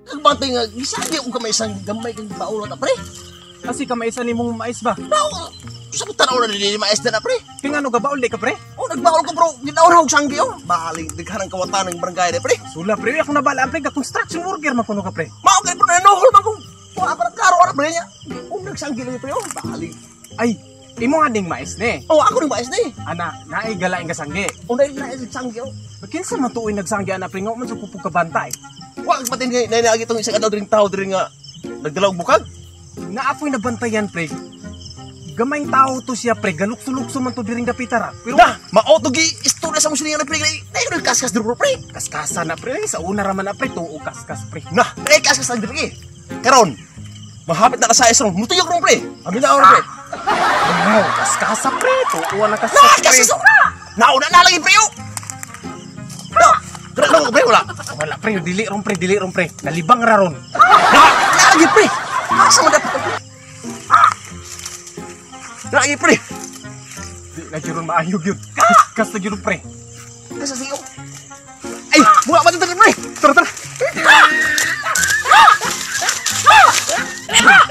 Kagbantay nga gisagi og kamay isang gamay kang baulot pre. Kasi kamay isa nimong mais ba? Nao. Sa tanaw na dili mais na pre. Kaya nga no gabaol di ka pre? Oh, nagbaol ko bro. Ginaw og sanggi oh. Baling daghan ang kawatan ng barangay pre. Sula pre, ako nabalaan pre, ka construction worker man kuno ka pre. Mao kay pre nanohol man kung wala pa klaro ara pre niya. Um nagsanggi lagi pre oh, baling. Ay, imo nga ding mais ni. Oh, ako ning mais ni. Ana, naay galaing kasanggi. Oh, naay sanggi oh. Kinsa man tuoy nagsanggi ana pre, nga man sa kupog kabantay. Wa patin kay naay itong isang adlaw dring tao diri nga nagdala og bukag. Naapoy nabantayan pre. Gamayng tao to siya pre, galukso-lukso man to diring dapita ra. Pero na, mao to gi istorya sa mong silingan pre. Nay kaskas diri pre. Kaskasa na pre, sa una ra man na pre, tuo kaskas pre. Na, pre kaskas lang diri. Karon, mahapit na ka sa isang mutuyok ron pre. Abi na ron pre. Wow, kaskasa pre, tuo na kaskas Na, pre. kaskas na. Nauna na lagi pre. No, pre no pre wala. Wala pre, dili ron pre, dili ron pre. Nalibang ra ron. Na, na lagi pre. Asa man dapat pre? Lagi pre. Di na gyud maayo gyud. Kaskas na gyud pre. Kaskas iyo. Ay, buka pa dito pre. Tara tara.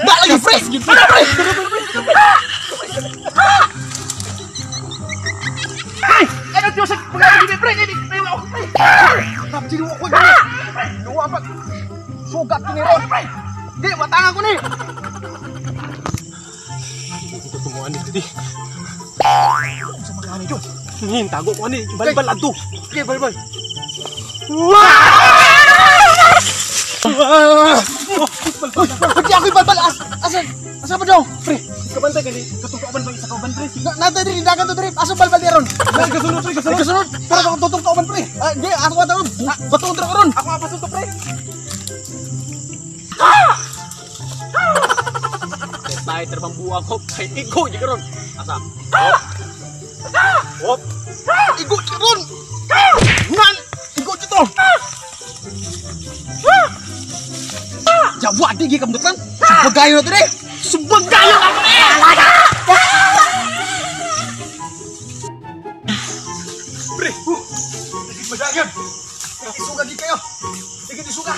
Na lagi pre. Na pre. Ay, ano tiyo sa pag-aagi pre? Ay, ako pre. Tapos ko dili. Luwa pa. Sugat ni ron pre. Di watangan ko ni. Ito tumuan ni didi. Sa mga ani jo. Ngin tago ko ani, balbal adto. Okay, balbal. Wah! Pati ako balbal asan? Asa pa daw? Pre, kabantay kani. Katong kauban ba isa kauban pre? Nata diri dagan to diri. Asa balbal di ron? Kasunod pre, kasunod. Kasunod. Tara ako tutong kauban pre. Ah, di ako ato. Bato diri ron. Ako apa suntok pre. Tay terbang buang ko kay igo di karon. Asa? Hop. Igo di ron. Nan, igo dito. Jawa di gi kamdutan. Subagayo na dire. Subagayo na dire. Pre, madagan. Isuga gi kayo. Sige isuga.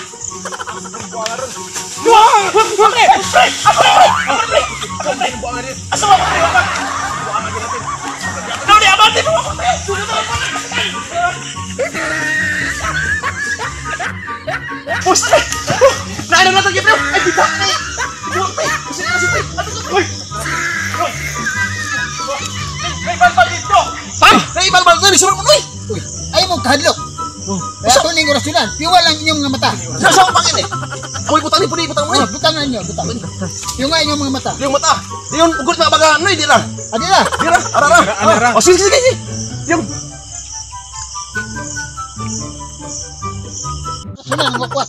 Wah! Pre! Pre! Pre! Pre! Pre! Asa ba pre? No, di abante mo ako pre. Push! Naano na to pre? Ay di ba? Di ba pre? Kasi kasi pre. Ano to pre? May balbal dito. Ha? May balbal dito. Sunod mo uy. Uy, ay mo kahadlok. Kaya ito ning orasyonan, piwa lang inyong mga mata. Sa sa pangin eh. Amoy butang ni pudi butang mo Oh, eh. butang na ninyo, butang. Yung nga inyong mga mata. Yung mata. Di yun ugot na baga ano eh, di na. Adi na. Di na. Ara ara. Ara. Oh, sige sige sige. Yung Orasyonan, wakwas.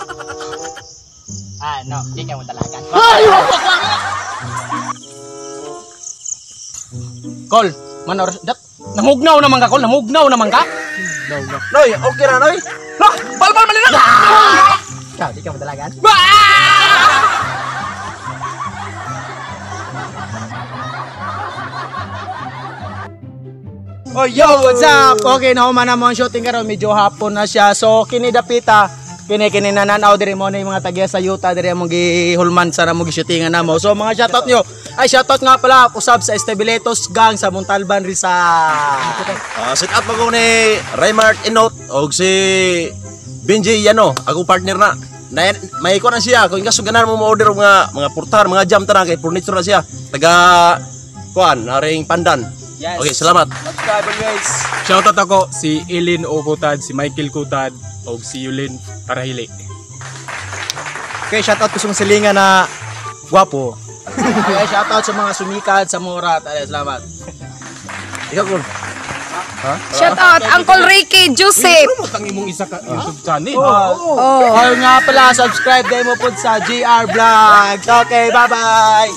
Ah, no, di ka mo talaga. Ay, wakwas lang. Kol, man oras dat. Namugnaw naman ka, Kol. Namugnaw naman ka. Noy, okay ra Noy. Lah, balbal man nila. Ikaw, di ka mo talaga. Oh, yo, what's up? Okay, nahuman na mo ang shooting karon, medyo hapon na siya. So kini dapita, kini kini nananaw diri mo na yung mga tagiya sa yuta diri among gihulman sa namo gishootingan namo. So mga shoutout nyo. Ay, shoutout nga pala usab sa Estebiletos Gang sa Montalban, Rizal. Set up ako ni Raymart Inot og si Benji Yano, akong partner na. Na may ko na siya kung kaso ganan mo mo-order og mga portar, mga jam tanan kay furniture na siya. Taga kuan, haring Pandan. Yes. Okay, salamat. Subscribe guys. Shoutout ako si Elin O. Kutad, si Michael Kutad, o si Yulin Parahili. Okay, shoutout ko sa mga silingan na gwapo. Okay, shoutout sa mga sumikad sa Morat. Ay, salamat. Ikaw ko. Shout out Uncle Ricky Joseph. Promote ang imong isa ka YouTube channel. Oh. Oh. Oh, nga pala, subscribe din mo po sa GR Vlogs. Okay, bye-bye.